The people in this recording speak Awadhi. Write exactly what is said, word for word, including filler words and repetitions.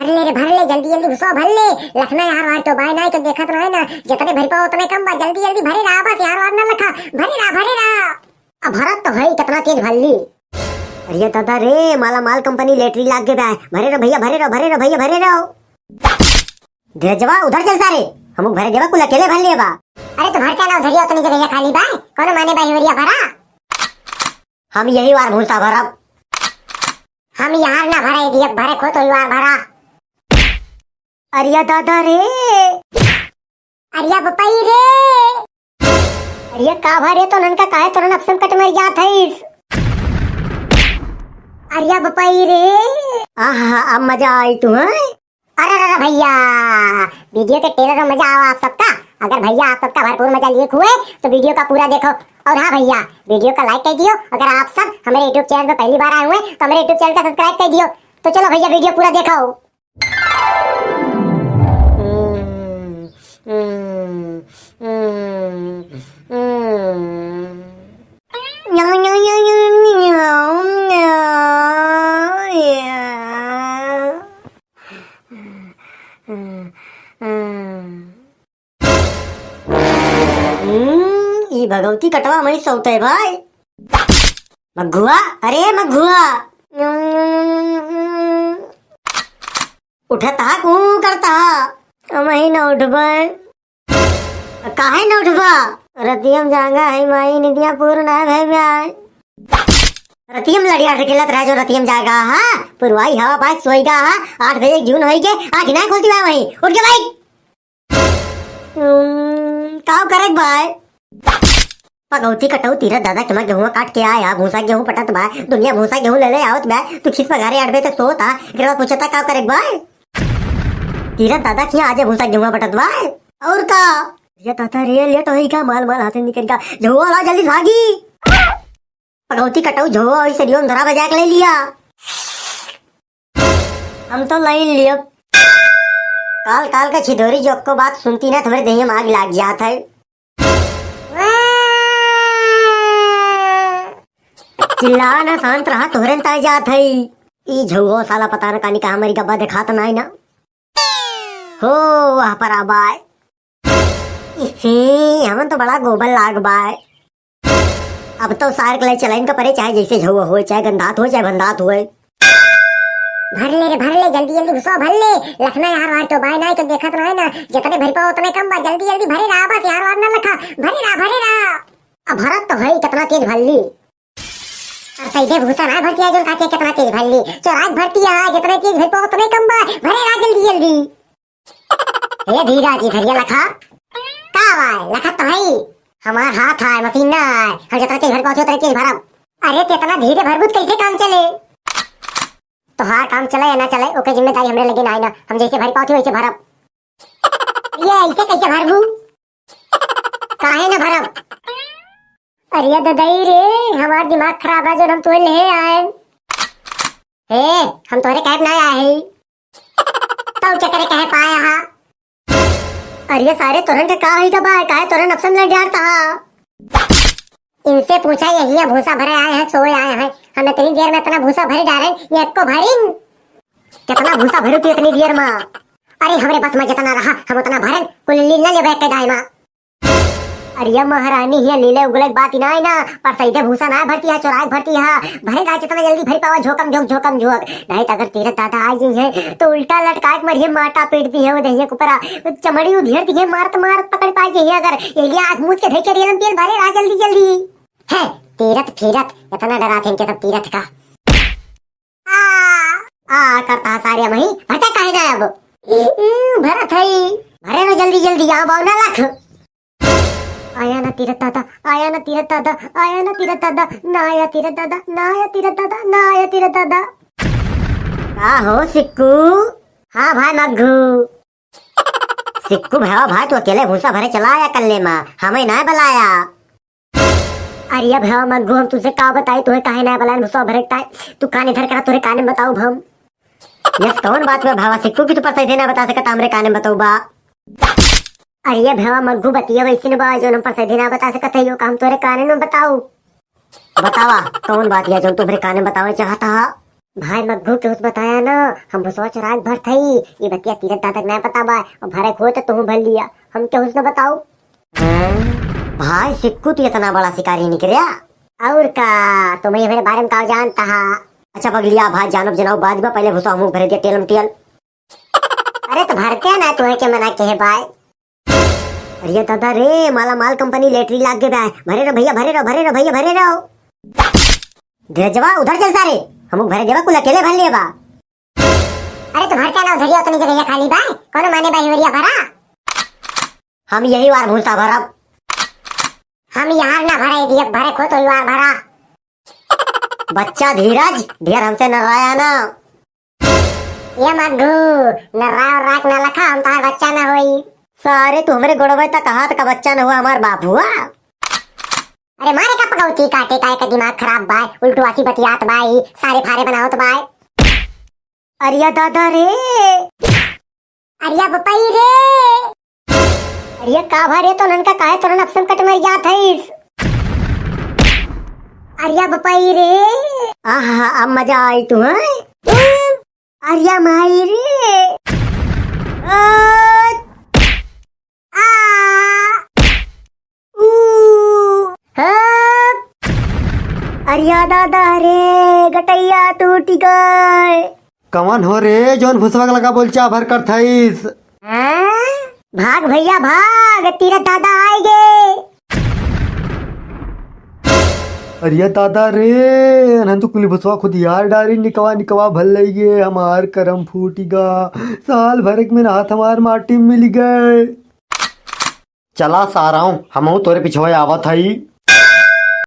भर ले रे, भर ले, जल्दी जल्दी भूसा भर ले। लखना यार, वार तो बाय नाय तो देखत रहे ना, जितने भर पाओ उतने कम बा। जल्दी जल्दी भरे रहा, बस यार, वार ना लखा, भरे रहा, भरे रहा। अब भरत तो है, कितना तेज भर ली। अरे दादा रे, माला माल कंपनी लेटरी लाग गए बा। भरे रहो भैया, भरे रहो, भरे रहो भैया, भरे रहो। धीरजवा, उधर चल सारे, हम भरे देवा कुल अकेले भर लेबा। अरे तो भरता ना उधरिया, उतनी जगह खाली बा, कोनो माने बा हिवरिया भरा। हम यही वार भूसा भरब। हम यार ना भरे दिए, भरे खो तो ही वार भरा। अरिया दादा रे। अरिया बपाई रे। अरिया का भरे तो ननका काहे तोरन अपसम कट मर जात हईस। अरिया बपाई रे। आहा, अब मजा आई तू, हैं? अरे, अरे, अरे भैया, वीडियो के ट्रेलर में मजा आवा आप सबका। अगर भैया आप सबका भरपूर मजा लिए हुए तो वीडियो का पूरा देखो। और हाँ भैया, वीडियो का लाइक कर दियो। अगर आप सब हमारे YouTube चैनल पर पहली बार आए हुए तो हमारे YouTube चैनल का सब्सक्राइब कर दियो। तो चलो भैया, वीडियो पूरा देखो। हम्म, ई भगवती कटवा मई सौते भाई। मघुआ, अरे मघुआ। उठता कू करता। हम ही न उठबे। काहे न उठबा? रतियम जागा है माई, निदिया पूर्ण ना भय में आए। रतियम लड़िया ढकेलत रहे जो रतियम जागा, हाँ? पुरवाई हवा पास सोईगा, हाँ? आठ बजे जून होई के, आँख ना खोलती बा वही। उठ के भाई। हम्म, काव करेक बाय? पगौती कटऊ तीरथ दादा के माँ गेहूं काट के आया, भूसा गेहूं पटत बा, दुनिया भूसा गेहूं ले ले आवत बा, तू खीस पगारे आठ बजे तक सोता, एकरे बाद पूछता काव करेक बाय? तीरथ दादा किया आजे भूसा गेहूं पटत बा, और का? ये ताता रे लेट होई का, माल माल हाथ से निकल का, झोला ला जल्दी भागी। पगौती कटऊ झोवा और सरियों धरा बजा के ले लिया। हम तो लाइन लियो। काल काल का छिदोरी जो को बात सुनती ना, तुम्हारे देह में आग लाग जात है। चिल्ला ना, शांत रहा, तोहरे ताय जात है। ई झोवा साला पता न कानी कहाँ मरी गब्बा दिखात ना है ना। हो, वहाँ पर आबाय। इसी, हमन तो बड़ा गोबर लाग बाय। अब तो सार के ले चलाइन का परे, चाहे जैसे झोवा होए, चाहे गंधात होए, चाहे भंधात होए। भर ले रे, भर ले, जल्दी जल्दी भूसा भर ले। लखना यार वार तो बाय नाय तो देखत रहे ना, जितने भर पाओ उतने कम बा। जल्दी जल्दी भरे रहा, बस यार वार ना लखा, भरे रहा, भरे रहा। अब भरत तो है, कितना तेज भर ली। अब सीधे भूसा ना भरती है, जो काके कितना तेज भर ली। चोराक भरती है, जितने तेज भर पाओ उतने कम बा। भरे रहा जल्दी जल्दी। हे धीरा जी, धरिया लखा। का बाय? लखा तो है। हमार हाथ आए, मशीन ना आए। हम जितना तेज भर पाओ, उतने तेज भरब। अरे, ते इतना धीरे भरबू, तो कैसे काम चले? तोहार काम चले या ना चले, ओके जिम्मेदारी हमरे लगे ना आए ना। हम जैसे भर पाओ, वैसे भरब। ये ऐसे कैसे भरबू? काहे ना भरब? अरे ददई रे, हमार दिमाग खराब है, जो हम तोहे ले आए। हे, हम तोहरे कैब ना आए ही। तब चकरे कहे पाया हा। अरे सारे तोरन के का होई का बा? काहे तोरन अपसन लड़ जाता हा? इनसे पूछा, यही है, भूसा भरे आए हैं, सोए आए हैं। हम इतनी देर में इतना भूसा भरे डारें, ये को भरिन। कितना भूसा भरू तू इतनी देर में? अरे हमरे बस में जितना रहा, हम उतना भरन, कुल लील न लेबे के दाई मा। अरे ये महारानी, ये लीले उगले के बात ही ना है ना, पर सीधे भूसा ना भरती है, चोराक भरती है। भरे ना जितना जल्दी भर पावा, झोकम झोक, झोकम झोक। नहीं तो अगर तीरथ दादा आ गई है, तो उल्टा लटकाए के मरिए, माटा पीट दी है, वो दहिया के ऊपर आ, चमड़ी उधेड़ दी है, मारत मारत पकड़ पाए गई है। अगर ये लिए आँख मूंद के देखे रियलम तेल भरे रहा जल्दी जल्दी। है, तीरथ फीरथ, इतना डरा थे इनके सब तीरथ का। आ, आ, करता है सारे मही, भरता काहे ना अब? ई, ई, भरत है। भरे ना जल्दी जल्दी, आओ बाबू ना लख। आया ना तीरथ दादा, आया ना तीरथ दादा, आया ना तीरथ दादा, ना आया तीरथ दादा, ना आया तीरथ दादा, ना आया तीरथ दादा। का हो सिक्कू? हाँ भाई मग्घू। सिक्कू भैया भाई, तू अकेले भूसा भरे चला आया कल्ले मा, हमें ना बुलाया। अरे अब भैया मग्घू, हम तुझसे का बताई, तुहे काहे ना बुलाए भूसा भरे ताई? तू कान इधर करा, तुरे काने में बताऊ हम। यस, कौन बात में भावा सिक्कू की तू पर सही ना बता सकता, हमरे काने में बताऊ बा। अरे ये भैया मग्घू, बतिया वैसे न बा, जो हम पर सही ना बता सकत है, यो काम तोरे काने में बताऊ। बतावा, कौन बात या जो तुमरे काने में बतावे चाहता हा? भाई मग्गू केहू से बताया ना, हम भुसवा चोराए भरत हई। ई बतिया तीरथ दादा के ना बताबा, और भरे खोए तो तुहूँ भर लिया, हम केहू से ना बताऊ। हैं? भाई सिक्कू तो इतना बड़ा शिकारी निकल्या। और का, तुम ये मेरे बारे में का जानता हा? अच्छा पगलिया भाई, जानब जनाओ बाद में, पहले भुसवा हमू भरे दिया टेलम टेल। अरे तो भरते ना, तुम्हें के मना के है भाई? अरे दादा रे, माला माल कंपनी लेटरी लाग गए बा। भरे रहो भैया, भरे रहो, भरे रहो भैया, भरे रहो। धीरजवा उधर चल सारे, हमू भरे देबा, कुल अकेले भर लेबा। अरे तो भरते ना उधरिया, उतनी जगह खाली बा, कोनो माने बा हिवरिया भरा। हम यही वार भूसा भरब। हम यार ना भरे दिए, भरे खो तो ही वार भरा। बच्चा धीरज, ढेर हमसे नर्राया ना। ये मग्गू, नर्रा उर्रा के ना लखा, हम तोहार बच्चा ना होई। सारे तू हमरे गोड़वे तक हाथ का बच्चा न हुआ, हमार बाप हुआ। अरे मारे का पकौती काटे का, एक दिमाग खराब बाय, उल्टवासी बतियात बाय, सारे फारे बनावत बाय। अरिया दादा रे। अरिया बपाई रे। अरिया का भा रे, तो ननका काहे तोरन अफसम कट मर जात हईस? अरिया बपाई रे। आहा, अब मजा आई तू, हैं? अरिया माई रे। आ, आ, ऊ, हप। अरिया दादा रे, गटैया टूट गए। कवन हो रे, जौन भुसवा के लगा बोलचा भर कर थईस? हाँ? भाग भैया भाग, तीरथ दादा आए गे। अरे दादा रे, अनहन तो कुल भुसवा खुद यार डारी निकवा निकवा भर लई गे, हमार करम फूटी गा। साल भर के मेहनत हमार माटी में मिल गए। चला साराओ, हमहू तोरे पिछवा आवत हई।